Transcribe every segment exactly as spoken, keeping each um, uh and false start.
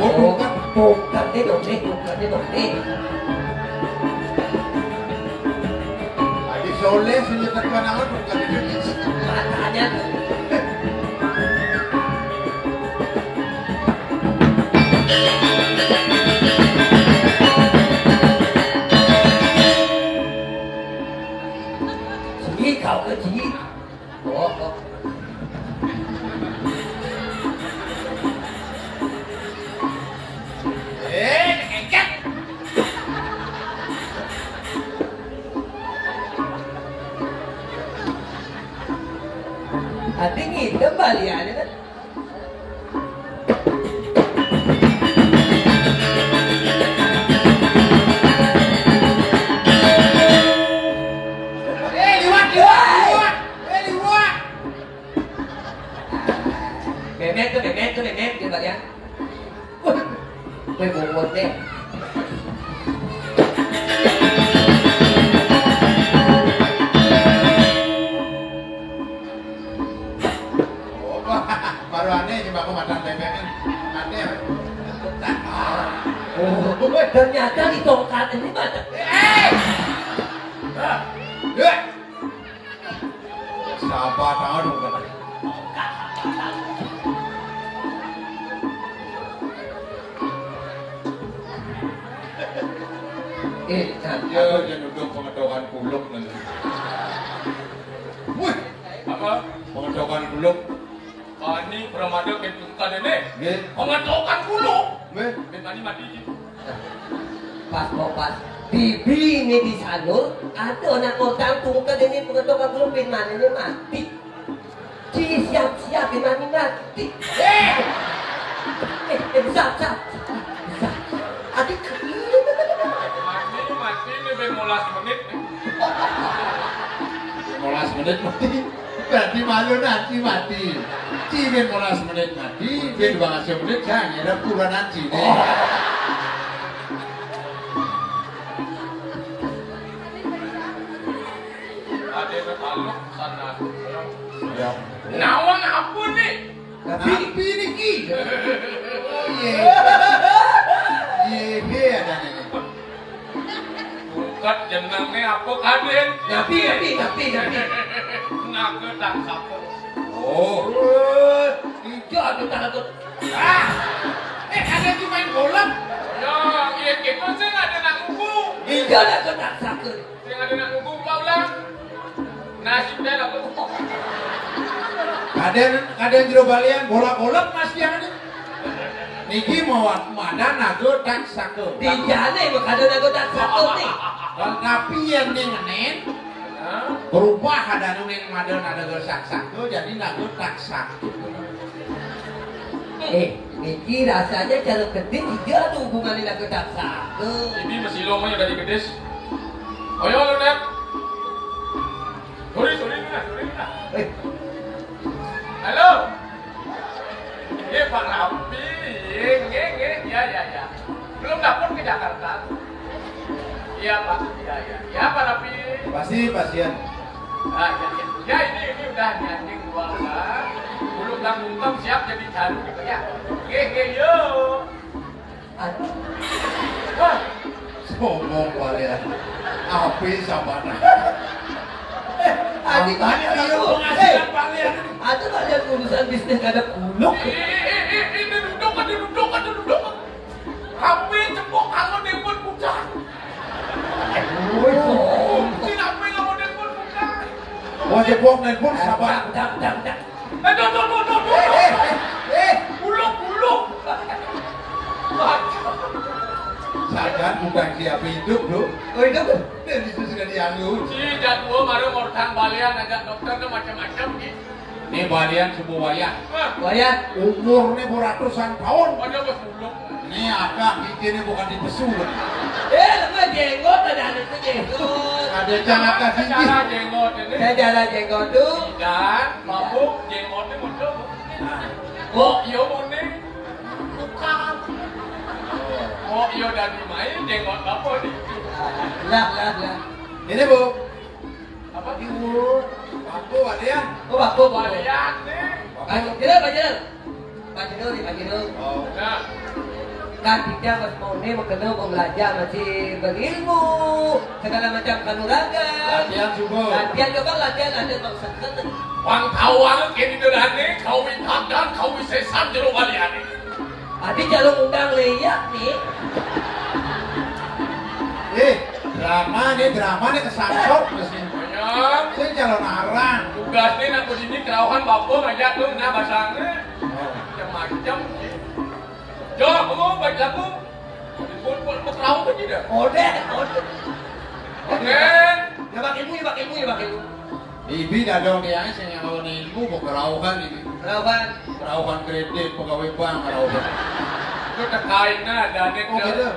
Tungketné dong, Dik, tungketné dong, Dik. Haji Soleh sing nyetrika naon, tungketné dong. Matanya. Sini kau ke sini. Oh, oh. Eh, engket. Hati ngidem baliannya kan. Eh, liwat, liwat, liwat. Eh, liwat. Memet tuh, memet tuh, memet, coba ya. Wah, gue bobot deh. Oh, baru aneh coba aku makan bebek kan. Aneh. Oh, ternyata di tongkat ini banyak. Eh! Ah, dua. Siapa tahu dong, Bang? Eh, nah, ya, aku yang nuduk pengedokan kuluk nanti. Wih, apa? Pengedokan kuluk. Ani pramada kén tungked ini. Nggih. Pengedokan kuluk. Nggih. Bén mani mati ji. Pas mau pas. Bibi ini di Sanur, ada anak ngotang tungked ini pengedokan kuluk bén mani ini mati. Ci siap-siap bén mani mati. Eh! Eh, eh, sap, sap, sap. Adik. Mati, mati ini bén molas menit. Molas menit mati. Berarti malu nanti mati. Ci bén molas menit mati, bén dua belas menit jangan ada pura nanti nih. Ada yang taluk sana. Ya. Naon apa nih? Tapi niki. Oh, iya. Iya, iya, ada nih. Tungked jenengé apa, Kadén? Napi, napi, napi, napi. Naga Taksaka. Oh. Eh, iya, ada naga. Ah! Eh, ada cuma golem. Ya, iya gitu sih ada nak ngugu. Iya, naga Taksaka. Sing ada nak ngugu ulah-ulah. Nasib dia dapat. Kadén, kadén jero balian, bola golep mas dia nih. Niki mau madan naga Taksaka. Dijane mah kadén naga Taksaka nih. Tapi yang nih ngenin, berubah ada nu nih madan naga Taksaka, jadi naga Taksaka. Eh, niki rasanya cara gedé juga ada hubungannya naga Taksaka. Ini masih lomanya dari gedés. Ayo, lo, Dep. Sorry, sorry, Luna, sorry, Luna. Eh. Halo. Eh, Pak Rapi. Nggih, nggih, nggih. Ya, ya, ya. Belum dapur ke Jakarta. Iya, Pak. Iya, iya. Ya, Pak Rapi. Pasti pasien. Ah, ya, ya. Ya, ini, ini udah nyanding dua orang. Belum langsung siap jadi jarum gitu ya. Nggih, nggih, yuk. Aduh. Wah. Sombong balian. Api sabana. Eh, adik, adik, adik, penghasilan balian. Ada balian urusan bisnis kada kuluk. Ini duduk, ada duduk, ada duduk. Hape cepok kalau depon bukan. Woi, si hape kalau depon bukan. Wah, cepok nelpon sabar. Dak, dak, dak. Eh, tuh, tuh, tuh, tuh, tuh. Eh, eh, eh. Buluk, buluk. Sadar bukan siapa hidup, Bro. Oh, hidup. Dan itu sudah dianggur. Si jadwal mara ngortang balian ngajak dokter ke macam-macam gitu. Ini balian semua wayah. Wayah. Umurnya beratusan tahun. Ada bos buluk. Ini agak giginya bukan dipesu. Eh, apa jenggot ada anu itu jenggot. Ada celaka gigi. Secara jenggot ini. Secara jenggot tuh. Dan mabuk jenggotnya muncul. Nah. Oh, iya mau nih. Bukan. Oh, iya dari main jenggot apa nih? Lah, lah, lah. Ini, Bu. Apa? Ibu. Paku, Pak Dian. Oh, Paku, Paku. Pak Dian nih. Pak Jedul, Pak Jedul. Pak Jedul nih, Pak Jedul. Oh. Nah. Kan kita pas mau nih, mau kenal, mau belajar, masih berilmu, segala macam kanuragan. Latihan subuh. Latihan, coba latihan, latihan, Bang, seken. Bang, tahu banget kayak gitu dah nih, kau minta dan kau sesan jero balian nih. Adi calon undang lihat nih. Eh, drama nih, drama nih kesangkut mesin. Banyak. Saya calon arang. Tugas nih, nak begini kerauhan bapak ngajak tuh, nah, basangnya. Oh. Macam-macam sih. Jo, kamu baik lagu. Buat, buat, buat kerauhan aja dah. Ode, ode. Ode. Ya, bak ilmu, ya, bak ilmu, ya, bak ilmu. Ibi dadong dia sing nyawa ilmu kok kerauhan ini. Kerauhan. Kerauhan kredit, pegawai bank kerauhan. Itu tekain ada nih. Oh, gitu.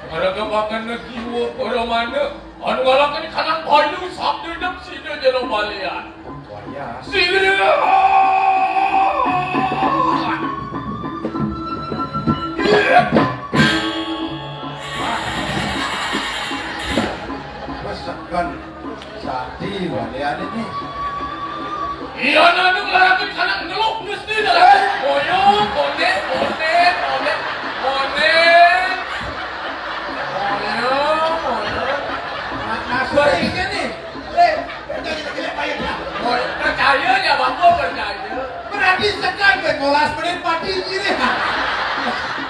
Maraga makan na jiwa para mana, anu ngalakani kanang bayu sabda dek sida jero balian. Wayah. Sida. Masakan. Sakti walian ini. Iya, nanu ngelarang anak ngeluk mesti dah. Moyo, kone, kone, kone, kone. Moyo, moyo. Nah, nah, suara ini nih. Eh, kita kita kita payah ya. Moyo, percaya ya, Bang, percaya. Berarti sekan dua belas menit mati ini.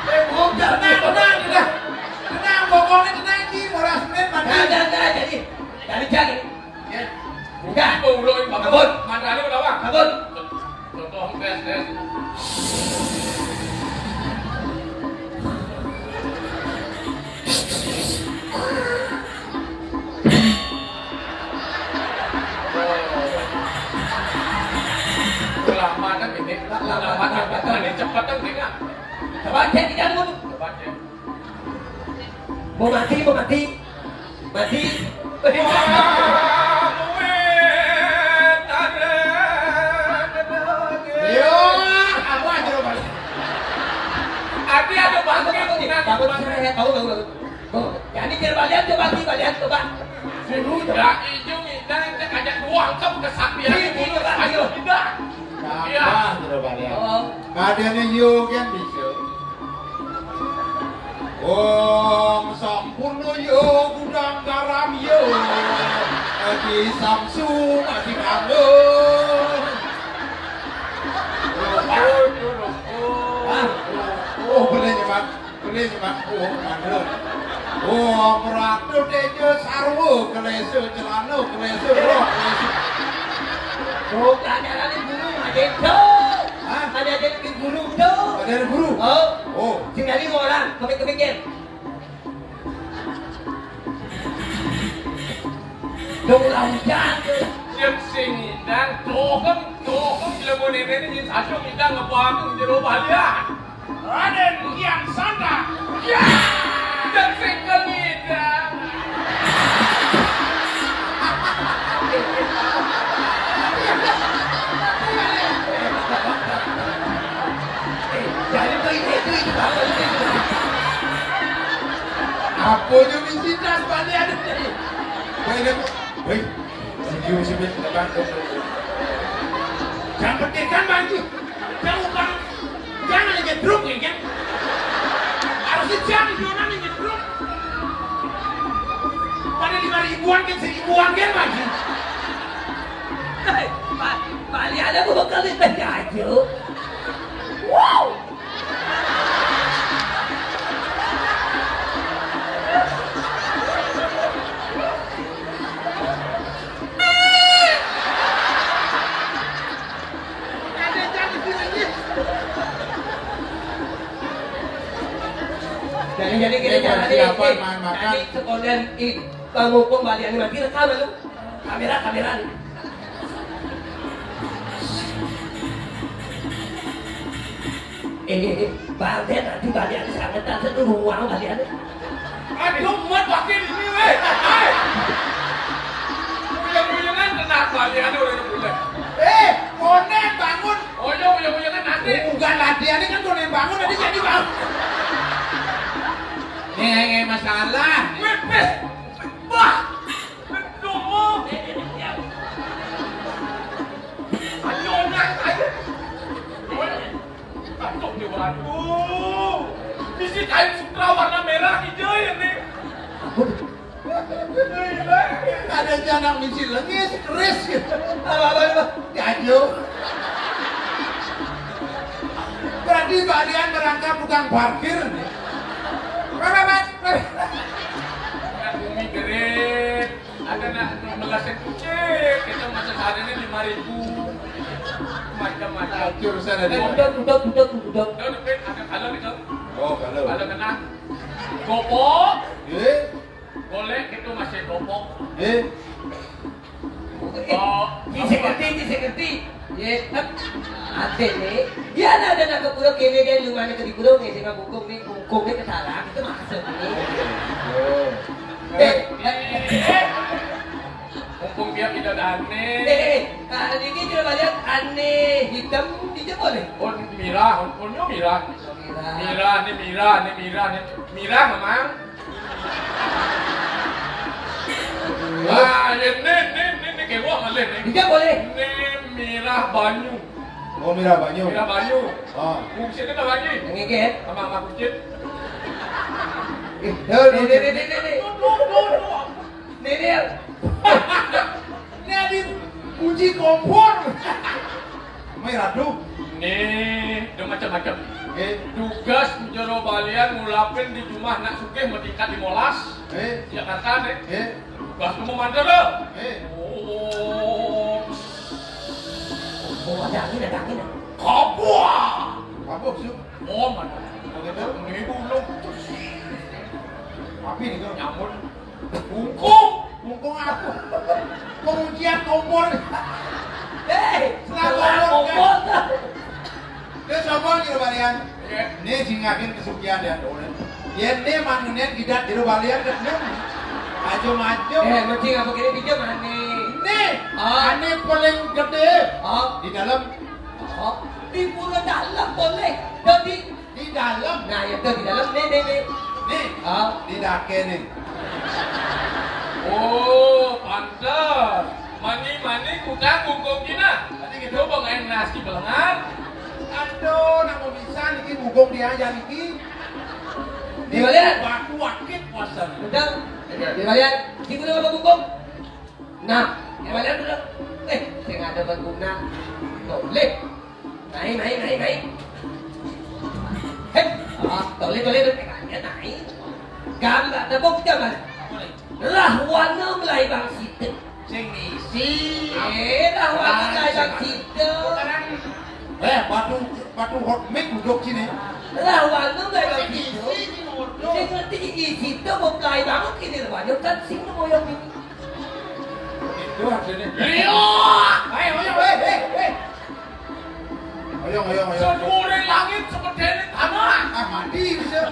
Eh, bukan, tenang, tenang, tenang. Tenang, pokoknya tenang, Ji. Dua belas menit mati. Nah, nah, nah, jadi, dari jam ini. Ya. Buka. Apa ulo ini, Bang? Kabut. Mantrane apa, Bang? Kabut. Contoh tes, tes. Lama kan ini. Lama kan ini. Ini cepat kan ini, Kak? Coba cek ikan dulu. Coba cek. Mau mati, mau mati. Mati. Yo, apa aja lo balik? Adi ada bangke, Bagus, bagus, bagus, bagus. Oh, jadi jero balian coba, mati balian coba. Seru, coba. Ya, ijo ngidang cek ajak doang ke kesaktian. Iya, iya, iya. Ayo, tidak. Iya. Apa jero balian? Oh. Kadene yo kan bisa. Wong sampurna ya gudang garam ya. Adi Samsu adi kanggo. Ah, oh, boleh nyemak, boleh nyemak. Oh, mandur. Oh, meratu tejo sarwa kelesu celana kelesu roh kelesu. Oh, kanyarane guru, Pak Dento. Hah? Ada jadi guru tuh. Ada guru? Oh. Oh. Sing dari orang, kepik-kepikir. Dong udah hujan tuh. Siap sing dan dokem, dokem, bila mau nenek ini satu kita ngebuang jero balian. Raden Kian Santa. Ya. Dan sing kemidang. Jadi tuh itu, itu, itu, apa itu? Apa aja misi tas balik ada tadi. Woi, woi, woi. Video sih, Bang. Jangan petirkan, Bang. Jangan, Bang. Jangan aja truk ya, kan? Harusnya jangan, jangan aja truk. Pada lima ribuan kan, seribuan kan, Bang. Hei, Pak, Pak, ada mau kali teh aja. Wow. Jadi, jadi kita ini cara nih, persiapan eh, main makan. Tadi sekalian, ih, Bang Mumpung balian mati rekam lu. Kamera, kamera nih. Eh, eh, eh, Bang, dia nanti balian sangetan satu ruang balian. Aduh, muat wakil ini, weh. Hai. Uyang-uyangan tenang, balian udah pulang. Eh, konen bangun. Oh, iya, uyang-uyangan nanti. Bukan latihan, ini kan konen bangun, nanti jadi bangun. Nih, nih, masalah. Mepes. Wah. Aduh, ayo, ayo. Aduh, dia beraduh. Isi kain sutra warna merah hijau ini. Ada anak misi lengis, keris. Apa-apa, apa? Ganjil. Berarti balian merangkap tukang parkir nih. Apa, apa? Bumi gerit. Ada nak melasin kucing, kita masa sehari ini lima ribu. Macam-macam. Hancur sana dia. Udah, udah, udah, udah. Udah, udah, ada kalau gitu. Oh, kalau. Kalau kena gopok, eh? Boleh gitu masih gopok. Eh? Oh, ini saya ngerti, ini saya ngerti. Ya, kan? Ada nih. Ya, ada, ada nak ke pura kene dia, lu mana ke di pura nih, saya bungkung nih, bungkung nih ke sarang, itu maksud nih. Oh. Eh, eh. Mumpung dia tidak ada aneh. Eh, eh, eh. Nah, ini coba lihat aneh hitam di jempol nih. Oh, mirah, oh, mirah. Mirah. Mirah nih, mirah nih, mirah nih. Mirah memang. Ah, ya, nih, nih, nih, nih, kayak gua ngelih nih. Di jempol nih. Nih mirah banyu. Oh, mirah banyu. Mirah banyu. Ah. Fungsinya apa lagi? Yang ngigit. Sama, sama kucing. Eh, nih, nih, nih, nih, nih. Duh, duh, duh, duh. Nih, nih. Ini ada kunci kompor. Mai radu. Nih, ada macam-macam. Eh. Tugas jero balian ngulapin di rumah nak sugih matingkat lima belas. Eh. Jakarta nih. Eh. Tugas lu memantel lo. Eh. Oh. Oh, ada angin, ada angin. Kabur. Kabur, Su. Oh, mana? Oke, tuh. Ini dulu. Api nih, tuh. Nyamun. Bungkung. Bungkung apa? Penguncian kompor. Hei, setelah kompor, kompor. Dia sombong gitu, Balian. Iya. Ini singakin kesugihan dia, tuh. Ya, ini manunen tidak di Balian, kan? Maju-maju. Eh, mesti apa kira pinjam, ane? Ini, ah. Ane paling gede. Ah. Di dalam. Oh, di pura dalam boleh. Jadi di dalam. Nah, ya tuh di dalam. Nih, nih, nih. Nih. Ah. Di dake nih. Oh, pantes. Mani-mani kutang bungkung kina. Tadi gitu. Coba main nasi belengan. Aduh, nak mau bisa niki bungkung dia aja niki. Di balian. Batu akit puasa. Udah. Di balian. Di mana apa bungkung? Nah, yang mana dulu? Eh, saya nggak ada berguna. Boleh. Naik, naik, naik, naik. Hei, ah, toleh, toleh, toleh, naik. Gambar, tepuk tangan. Rahwana mulai bang situ. Sing misi. Eh, rahwana mulai bang situ. Eh, batu, batu hot mix duduk sini. Rahwana mulai bang situ. Sing ngerti di situ, mau mulai bangun kini rahwana kan sing mau yang ini. Itu hasilnya. Iya. Ayo, ayo, eh, eh, eh. Ayo, ayo, ayo. Seluruh langit seperti ini tanah. Ah, mati bisa.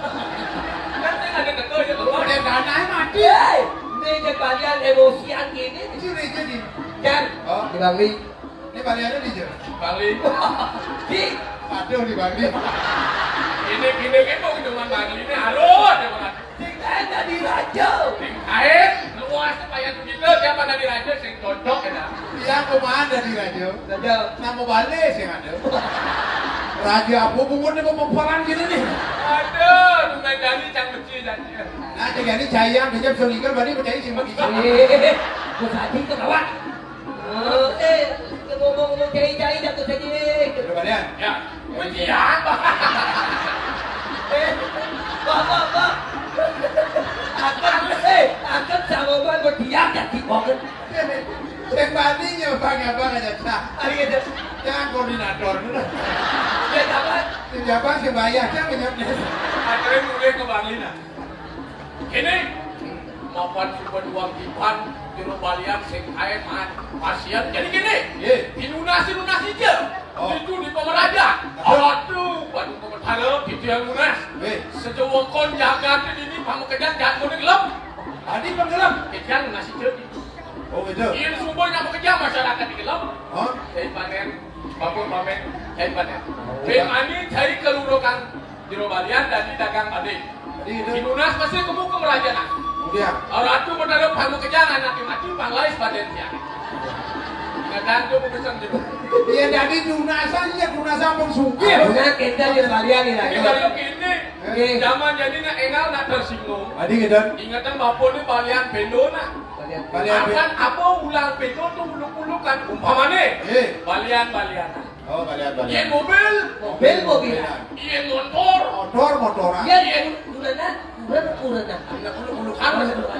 Kan saya ada teko ya, Bapak. Dia tanahnya mati. Hei, ini kalian emosian gini. Itu reja nih. Dan oh. Di Bali. Ini Bali ada di Jawa. Bali. Di. Aduh, di Bali. Ini, ini kan mau ke rumah Bali ini. Aduh, ada orang. Sing kain dadi raja. Sing kain, luasnya kayak begitu, siapa dadi raja? Sing cocok ya, dah. Iya, aku mah dadi raja. Raja. Nama balik sih ada. Raja apa bungut nih mau perang gini nih? Aduh, bukan jadi cang beci jadi. Nah, jadi ini cayang, dia bisa ngikir, berarti percaya sih bagi. Eh, gue tadi itu kawan. Eh, ngomong-ngomong cai-cai jatuh tadi. Coba lihat. Ya. Kuwi siapa? Eh, Pak, Pak, Pak. Akan, eh, akan sama Bang berdiam ya di banget. Sing bani ya Bang, Abang aja sah. Ari gitu. Jangan koordinator. Ya, apa? Sing Abang sing bayar, jangan nyampe. Akhirnya mulai ke Bang Lina. Kene, mapan suba duang tiban, jero balian sing kae maan pasien. Jadi kene, nggih. Dinunas-nunas ija. Oh. Itu di pameraja. Betul. Aduh, Badung Pemetara, gitu yang nunas. Nggih. Sejawekon jagat ini pamekejan jangan muni gelem. Tadi penggelem. Kejan nunas ija. Oh, gitu. Yen suba nak mekejan masyarakat di gelem. Oh. Saya panen, bapak pamen, saya panen. Oh, iya. Bemani cari kelurahan jero balian dadi dagang padi. Jadi itu. Dinunas pasti kamu ke meraja nak. Iya. Ratu Betara pamu kejangan nanti mati panglais badan dia. Kadang tuh urusan jero. Iya, dadi tunasan, iya, tunasan pun sugih. Nah, kita di balian ini, Ini nah. Balian ini, Oke. Zaman jadi nak engal nak tersinggung. Adi gitu. Ingatan bapak ni balian pendo nak. Balian pendo. Akan apa ulang pendo tu uluk-ulukan. Umpama ni. Eh. Balian-balian. Oh, balian, balian. Iyan mobil. Mobil, mobil. Iyan motor. Motor, motoran. Iyan, iyan urenan, uren, urenan. Anak uluk-ulukan.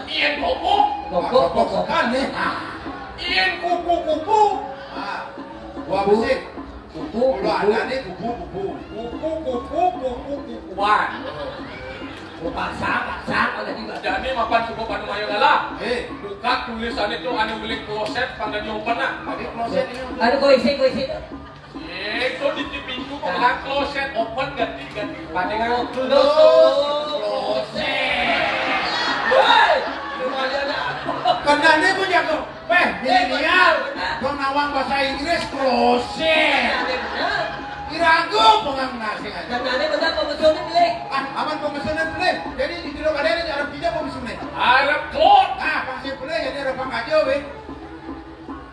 Iyan popok. Popok, popok. Kan ni. Iyan kupu-kupu. Ah. Buah besi. Kupu, kupu. Kalau ada ni kupu, kupu. Kupu, kupu, kupu, kupuan. Kupu pasang, pasang, ada juga. Jadi mapan suku Panu Mayo Galah. Eh. Buka tulisan itu anu milik kloset, pandai open nak. Tapi kloset ini. Anu, kau isi, kau isi. Eh, itu di pintu kau bilang kloset open ganti, ganti. Pandai kan? Oh, kloset. Kloset. Woi, lumayan dah. Kena ni pun jago. Weh, milenial. Bang nawang bahasa Inggris, kloset. Irago pengang nasi aja. Kenane bener pemesunan beli. Ah, aman pemesunan beli. Jadi di dulu ada ada Arab kita pemesunan. Arab klot. Ah, pasti beli jadi Arab aja, weh.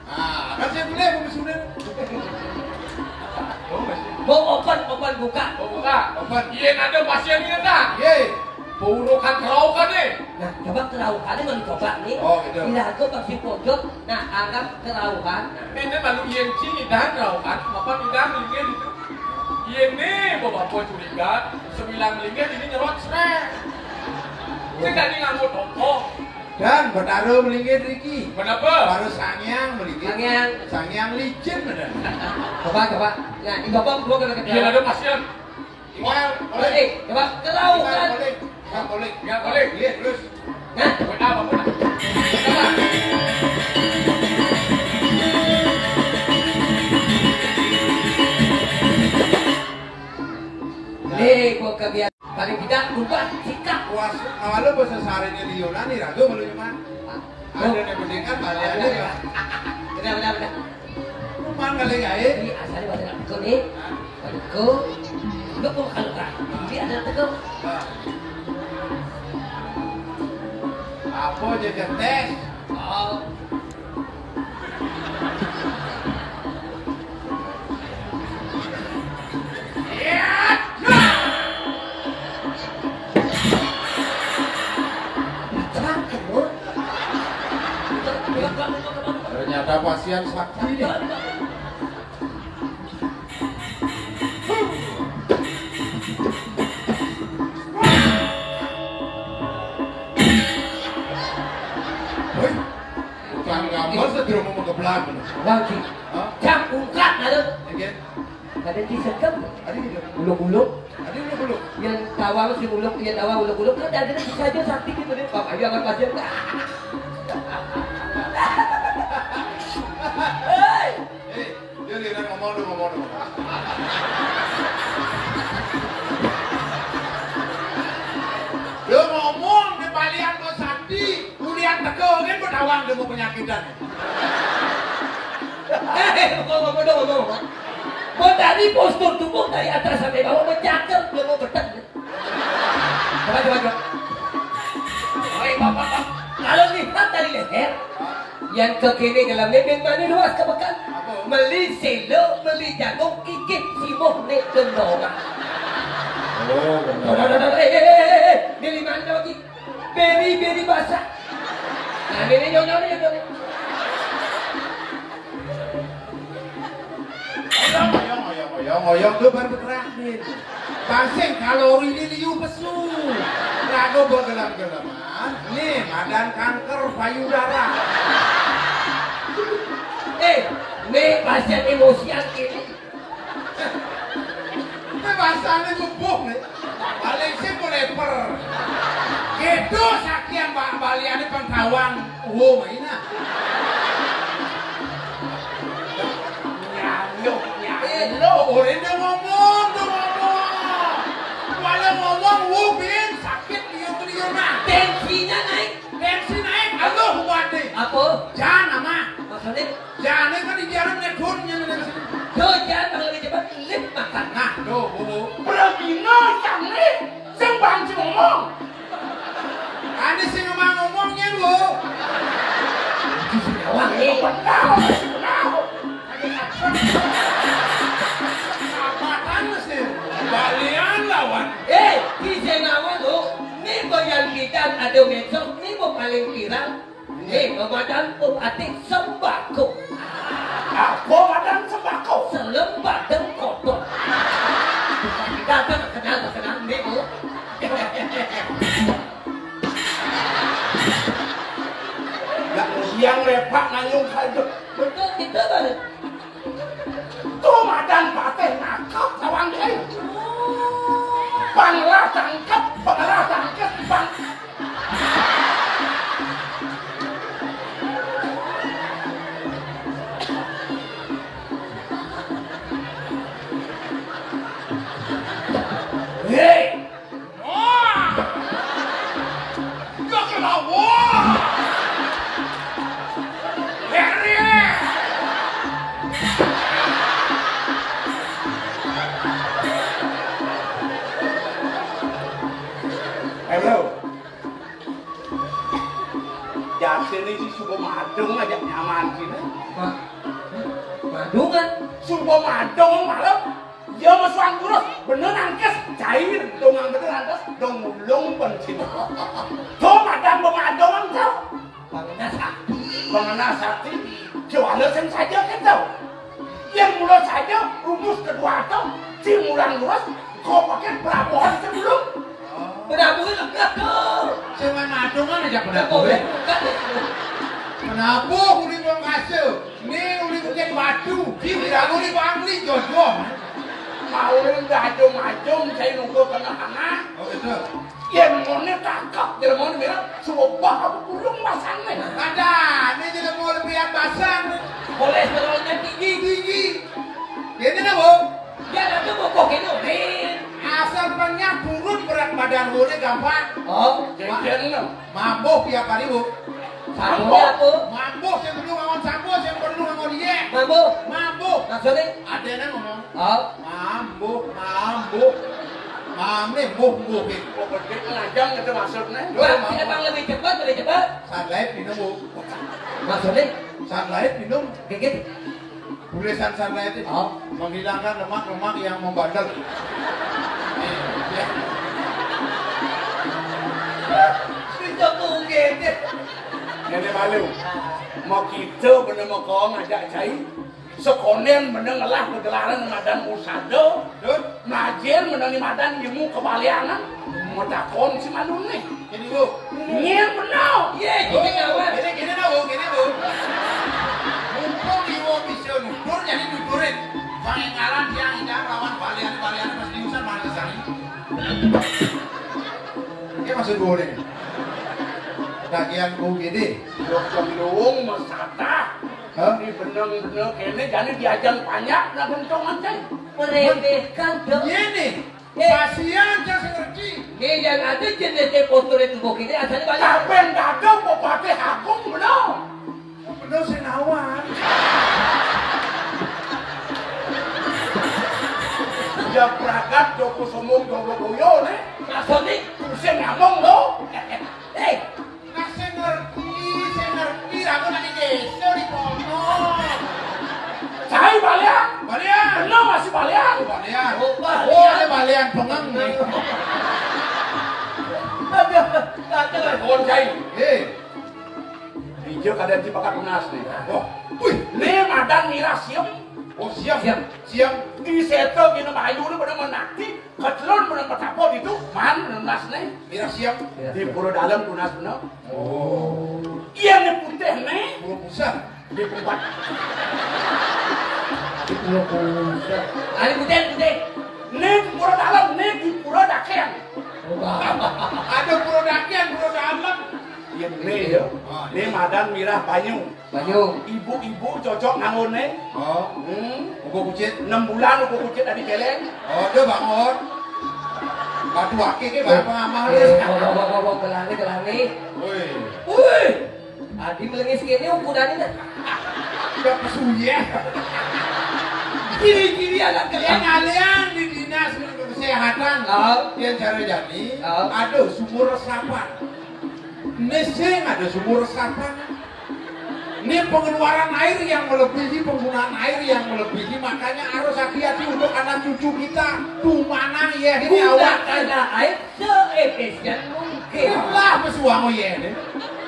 Ah, pasti beli pemesunan. Mau open, open buka. Mau buka. Open. Iya, ada pasiennya tak? Ye. Paurukan keraukan ni. Nah, coba keraukan ni, baru coba ni. Oh, gitu. Bila aku pasti pojok, nah, anggap keraukan. Ini baru yang sini dah keraukan, apa tidak mungkin itu. Ini bapak curiga, sembilan linggit ini nyerot srek. Saya tadi ngamuk toko. Dan Betara melinggih riki. Kenapa? Baru sangyang melinggih. Sangyang. Sangyang licin ada. Coba, coba. Ya, di bapak dua kali. Iya, ada pasien. Wah, boleh. Boleh, coba. Kelaukan. Boleh. Boleh. Ya, boleh. Iya, terus. Nah. Boleh, apa, boleh. Coba. Nih, gua kebiasaan. Paling tidak, ubah sikap. Puas, kalau bahasa sehari-hari di Yunani, ragu belum nyaman. Ada yang penting kan, balik aja ya. Benar, benar, benar. Numpang kali ya, eh? Ini asalnya pada nak teko ni. Pada teko. Lu pun kalau tak, ini ada teko. Apa je tes? Oh. Ternyata pasien sakti nih. Hei, tukang gambar sedurung mau kebelah. Lagi. Hah? Jam ungkat ada. Again. Ada di sekam. Ada gitu. Uluk-uluk. Ada uluk-uluk. Yang tawang si uluk, yang tawang uluk-uluk. Kan ada di saja sakti gitu deh. Bapak aja akan pasien. Hei. Eh, dia dia ngomong dulu, ngomong dulu. Dia ngomong di balian kau sakti, kemudian teko kan kau tawang dia mau penyakitan. Eh, ngomong, ngomong, ngomong, ngomong. Kau tadi postur tubuh dari atas sampai bawah mencakel, dia mau betek. Coba, coba, coba. Oi, Bapak, Bapak. Kalau lihat dari leher, yang ke kiri dalam ni, bin mana luas ke pekan? Apa? Beli silo, beli jagung, kikit, simuh, ni, gendongan. Oh, gendongan. Dah, dah, dah, dah. Eh, eh, eh, eh, eh. Beli mana lagi? Beri, beri basah. Nah, ni, ni, nyonya, ni, nyonya. Oyong, oyong, oyong, oyong, oyong, tu baru bergerak ni. Pasang kalori ni liu pesu. Ragu bergelam-gelaman. Ni madan kanker payudara. Eh, ni pasien emosian kini. Ni bahasanya nyubuh ni. Paling si leper. Gitu sakian ba-, baliannya pengkawang. Oh, main ah. Nyanduk, nyanduk. Orang dia ngomong, dia ngomong. Walau ngomong, wubin, sakit dia tu dia nak. Tensinya naik. Tensi naik, aduh, kuat deh. Apa? Jangan, Ama. Maksudnya? Jangan, kan di jalan naik gunnya, naik sini. Tuh, jangan kalau di cepat, lip makan. Nah, tuh, bu. Pergi no, canggih. Sing bang, sing ngomong. Ada sing ngomong ngomongnya, bu. Itu si Jawa, eh. Benar, benar. Ada apa? Ki sing awé lho, né kok yang bidan ada medsos, né mau paling viral. Né pemadan pematik sembako. Apa madan sembako? Selem badeng kotor. Datang kenal kenal né, Bu. Nggak siang lepak nanyung kaja. Betul kita banget. Tuh madan patih nangkep tawang deh. Pangelah tangkep, pangelah tangkep, pang. Hei. Wah! Gak kena, wah! Heri! Halo. Jasin ini si Suko Madung aja nyaman sini. Wah, Madungan. Suko Madung malam. Ya mesuang terus, bener nangkes, cair, dongang bener nangkes, dong mulung pencin. Tuh madang pemadongan tuh. Pengenah sakti. Pengenah sakti. Juara sing saja kan tuh. Yang mula saja rumus kedua tuh, si mulang terus, kau pakai pelabuhan sebelum. Penabuh enggak tuh. Sing main madungan aja penabuh, ya. Penabuh uling wong kasil. Ni uling ugen batu. Di birago ni bangli jodoh. Mauling dajung-ajung saya nunggu kena anak. Oh, itu. Yen ngene cakep, yen ngene mirip, coba aku kurung masang nih. Ada, ini jadi mau lebih basang. Kolesterolnya tinggi. Tinggi. Ini nih, Bu. Ya, tapi mau kok ini, Rin? Asal penyak turun berat badan gue gampang. Oh, jadi no. Mambuh tiap hari, Bu. Sampo apa? Mambuh, yang perlu ngawon sampo, yang perlu ngawon iye. Mambuh. Mambuh. Maksudnya? Ada yang ngomong. Oh. Mambuh, mambuh. Mame, buh, buh, gitu. Oh, gede lajang itu maksudnya. Bang, emang lebih cepat, lebih cepat. Sunlight minum, Bu. Maksudnya? Sunlight minum. Gigit. Tulisan sana itu, oh, menghilangkan lemak-lemak yang membandel. Iya. Bisa mungkin. Nenek malu. Mau kita bener mau kau ngajak cai. Sekonen bener ngelah kegelaran madan usada. Dut. Najir menani madan ilmu kebaliangan. Mau takon si malu nih. Ini, Bu. Nyir bener. Iya, jadi kawan. Gini, gini dah, Bu, gini, Bu. Mumpung iwo bisa nutur, jadi nuturin. Pangingalan yang indah lawan balian-balian pas diusan mana sesali. Ini maksud gue nih. Bagian U G D. Dok Cemilung mesata. Hah? Ini bener-bener kene jadi diajang banyak, nah, bentongan, cai. Meremehkan dong. Iya nih. Eh. Kasihan, saya ngerti. Ini yang ada jenis postur itu, Bu, ini asalnya banyak. Kapan kagak mau pakai hakung, bener? Bener sih, nawan. Ya, pragat, Joko Sombong, Joko Boyo, nih. Maksudnya? Pusing ngomong, lo. Eh, Nah, saya ngerti, saya ngerti, aku nanti desa di kono. Saya balian. Balian. Bener masih balian. Balian. Oh, balian. Oh, ada balian pengeng nih. Aduh, kacau. Telepon saya. Eh. Hijau kadang cipakat lunas nih. Oh, wih, nih madan mirah siam. Oh, siam. Siam. Siam. Di setel gini bayu ini bener menakti. Kecelon bener petapot itu, man, lunas nih. Mirah siam. Di Pura Dalam lunas bener. Oh. Iya, nih putih nih. Belum usah. Di tempat. Belum usah. Ayo, putih, putih. Nih Pura Dalam, nih di Pura Dakian. Ada Pura Dakian, Pura Dalam. Iya, nih ya. Nih madan mirah banyu. Banyu. Ibu-ibu cocok nganggone. Oh. Hmm. Uga kucit. Enam bulan uga kucit dari keleng. Oh, dia bangun. Batu akik ya, Bang, pengamal. Eh, kok, kok, kok, kok, kelani, kelani. Woi. Woi. Adi melengis kene ukurannya dah. Udah pesuye. Kiri-kiri anak kelani. Yang kalian di dinas kesehatan, oh, yang cara jadi, oh, ada sumur resapan. Nesing ada sumur resapan. Ini pengeluaran air yang melebihi, penggunaan air yang melebihi, makanya harus hati-hati untuk anak cucu kita. Tuh mana ya ini awak. Gunakanlah air Yen mungkin. Lah, wis wong yen.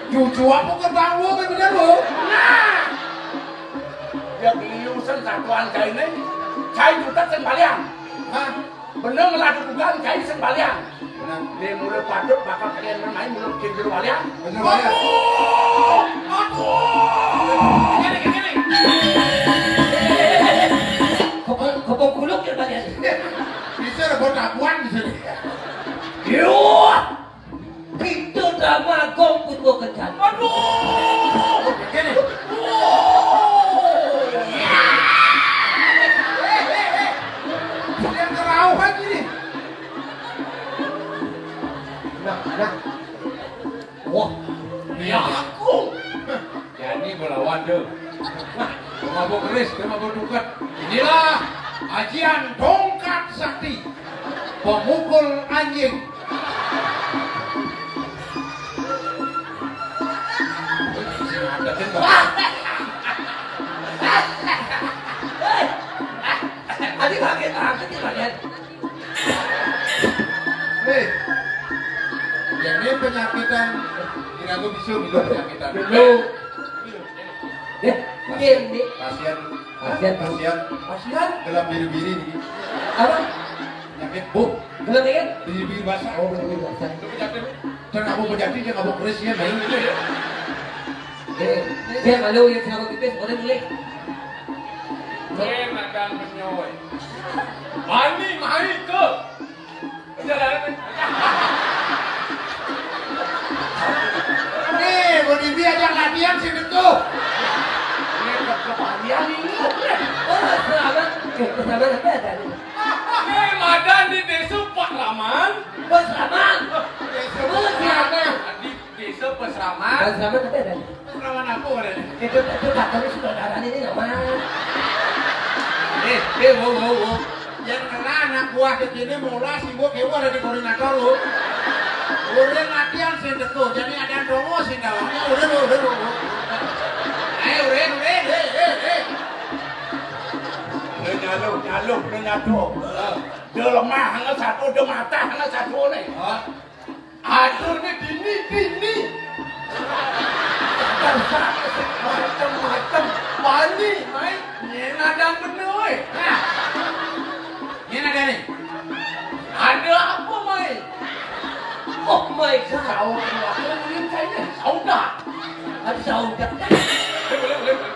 Cucu apa kerbau kan bener lho. Nah. Ya liusan satuan kaine. Cai jutek sing balian. Hah? Bener ngeladuk bukan cai sing balian. Bener. Nih mulai patut bakal kalian main mulai bikin jero balian. Bener, bener. Aduh! Aduh! Gini, gini, gini. Kepung, kepung kuluk ya balian. Bisa ada buat tabuan di sini. Yuh! Pintu drama Agung Putu Kencan. Aduh! Gini. Yang ngerauhan gini. Nah, nah. Wah, ya aku. Jadi belawan tuh. Wah, mabuk keris, dia mabuk duket. Inilah ajian tongkat sakti. Pemukul anjing. Ada kan, Bang? Adi kaget, kaget ya, Bang, ya. Hei, ya ini penyakitan. Kira aku bisa minum penyakitan. Dulu. Eh, iya, ini. Pasien. Pasien. Pasien. Pasien. Gelap biri-biri nih. Apa? Penyakit bu. Gelap ya? Biri-biri basah. Oh, biri-biri basah. Itu penyakit. Dan aku penyakit, dia ngabuk keris, ya, main gitu ya. Eh, dia kalau yang sama pipis, boleh mulai. Eh, makan menyoy. Mani, mari ke. Jalan. Nih, mau dibi ajak latihan sih tentu. Ini ke, ke Balian ini. Oh, selamat. Eh, selamat apa ya tadi? Nih, madan di desa Pak Laman. Bos Laman. Desa Bos Laman. Di desa Pesraman. Bos Laman apa ya tadi? Pesraman apa orangnya? Itu, itu katanya sudah darah ini nama. Eh, eh, wo, wo, wo. Yang kena anak buah kecilnya mola sibuk ya ada di koordinator lo. Udah latihan sih tentu. Jadi ada yang dongo sih dalamnya. Udah lo, udah lo. Ayo, udah, udah, eh, eh, eh. Udah nyalo, nyalo, udah nyalo. Dia lemah, hanya satu, dia matah, hanya satu nih. Atur ni dini, dini. Dasar macam-macam. Wani, mai. Nyen ada bener, oi. Nah. Nyen ada ni. Ada apa, mai? Oh, mai. Sahur keluarga, mungkin saya. Saudah. Ada saudah. Boleh, boleh, boleh.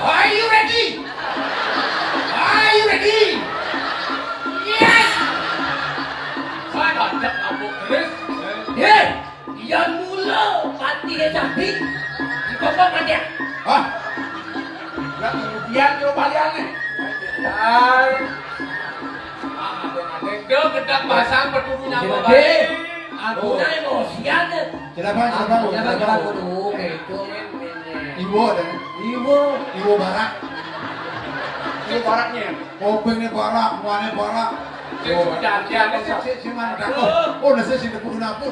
Are you ready? Are you ready? Yes! Saya ajak kamu, Chris. Hei, yang mula mati ya, Sakti. Di bawah mati ya. Hah? Yang kemudian dia balian nih. Hai. Ah, ada-ada. Dia gedang basang bertuduh nyapa balik. Aku naik emosian deh. Silakan, silakan. Silakan, silakan. Aduh, kayak itu. Iwo, deh. Iwo. Iwo barak. Iwo baraknya. Kopingnya barak, muanya barak. Sik, sik, sik, sik, sik, mana dah? Oh, oh, nasi sih tepuk kenapa?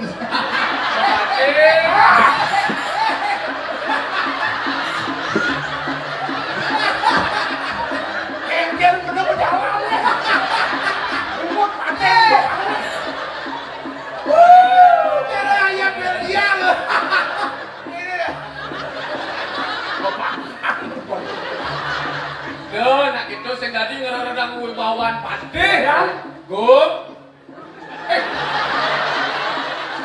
Engkel bener berjalan. Umut paten. Wuh, kira ayam Belgia lo. Yo, nak itu sing dadi ngereredang wibawan patih. Ya. Gum. Eh.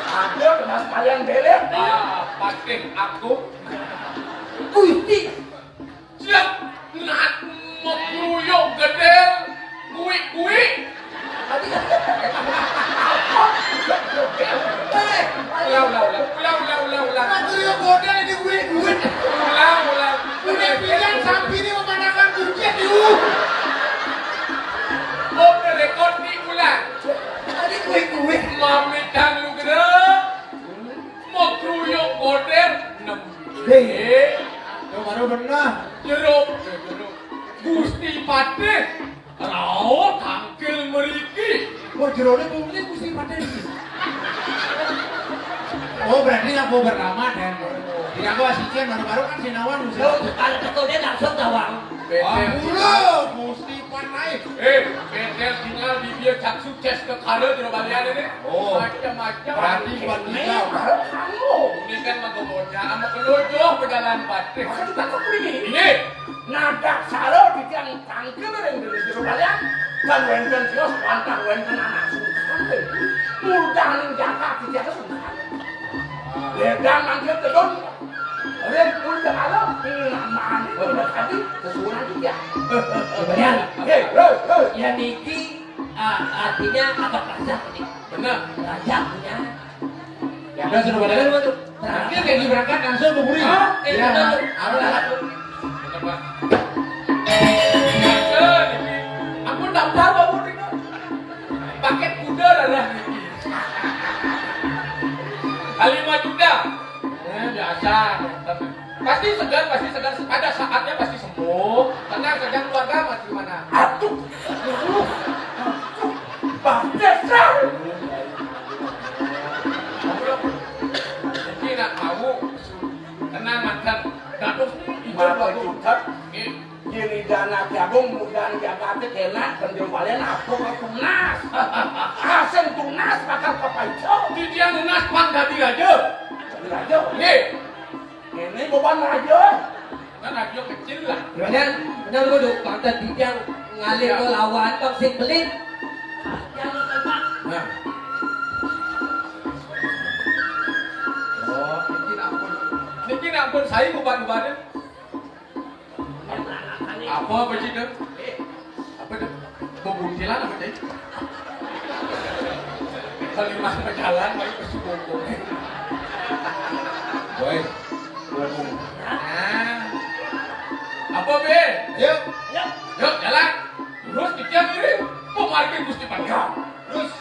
Ada kena sekalian belek. Ah, patih aku. Gusti. Siap. Nak mau kruyuk gedel. Kuik-kuik. Tadi kan. Eh, ulang, ulang, ulang. Ulang, ulang, ulang, ulang. Aku yang modal ini gue, gue. Ulang, ulang. Udah bilang sampai ini memandangkan kunci di lu. Off the record ni ulang. Tadi gue, gue. Mami dan lu gerak. Mau kruyuk goder. Hei. Yang baru benar. Jeruk. Jeruk. Gusti Patih. Rao tangkil meriki. Wah, jerone kuning mesti pada ini. Oh, berarti aku bernama dan Yang gua asisten baru-baru kan si Nawan. Lo bukan betul dia langsung tawang. Bédél. Ampura, Gusti Pan naik. Eh, bédél tinggal di dia cak sukses ke kara jero balian ini. Oh. Macam-macam. Berarti buat kita. Ini kan mah bocah sama kelojoh pejalan batis. Maka kita ke ini. Ini. Nadak sara titiang tangkil ring jero balian. Dan wénten tios wantah wénten anak sungkan. Mudah ning jaka titiang sungkan. Ledang mangkil tedun. Rin pun jekala. Namane pun tadi kesuwunan titiang. Kemudian, Hei, hei, hei. Ya niki, ah, artinya agak kasar nih. Benar. Raja punya. Ya, udah sudah pada kan tuh. Terakhir kayak berangkat langsung ke Puri. Hah? Eh, ya, benar tuh. Harus ada. Benar, Pak. Ampun daftar Pak Puri, Pak. Paket kuda lah dah. Kali lima juta. Eh, biasa. Pasti segar, pasti segar. Pada saatnya pasti sembuh. Tenang saja keluarga, Mas, gimana? Aduh. Aduh. Bagus, Kang. Iki nak mau tenang, mantap. Dados iki. Mantap, mantap. Nggih. Yen Ida Anak Agung mudahan jagate kenak, pendem balen apa kok tunas. Asing tunas bakal kepaico. Titiang nunas pang dadi raja. Dadi raja. Nggih. Ini beban raja. Kan raja kecil lah. Bener, bener kudu pantes titiang ngalih ke lawan bang sing pelit. Nah. Oh, niki ampun. Niki ampun saya beban-bebanan. Apa apa sih, Dek? Apa tuh? Bebuntilan apa, Dek? Kalimat berjalan, lagi ke Sukoko. Woi, ngomong. Nah. Apa, Be? Yuk. Yuk, jalan. Terus kita kiri. Pemarkir Gusti Pangeran. Terus.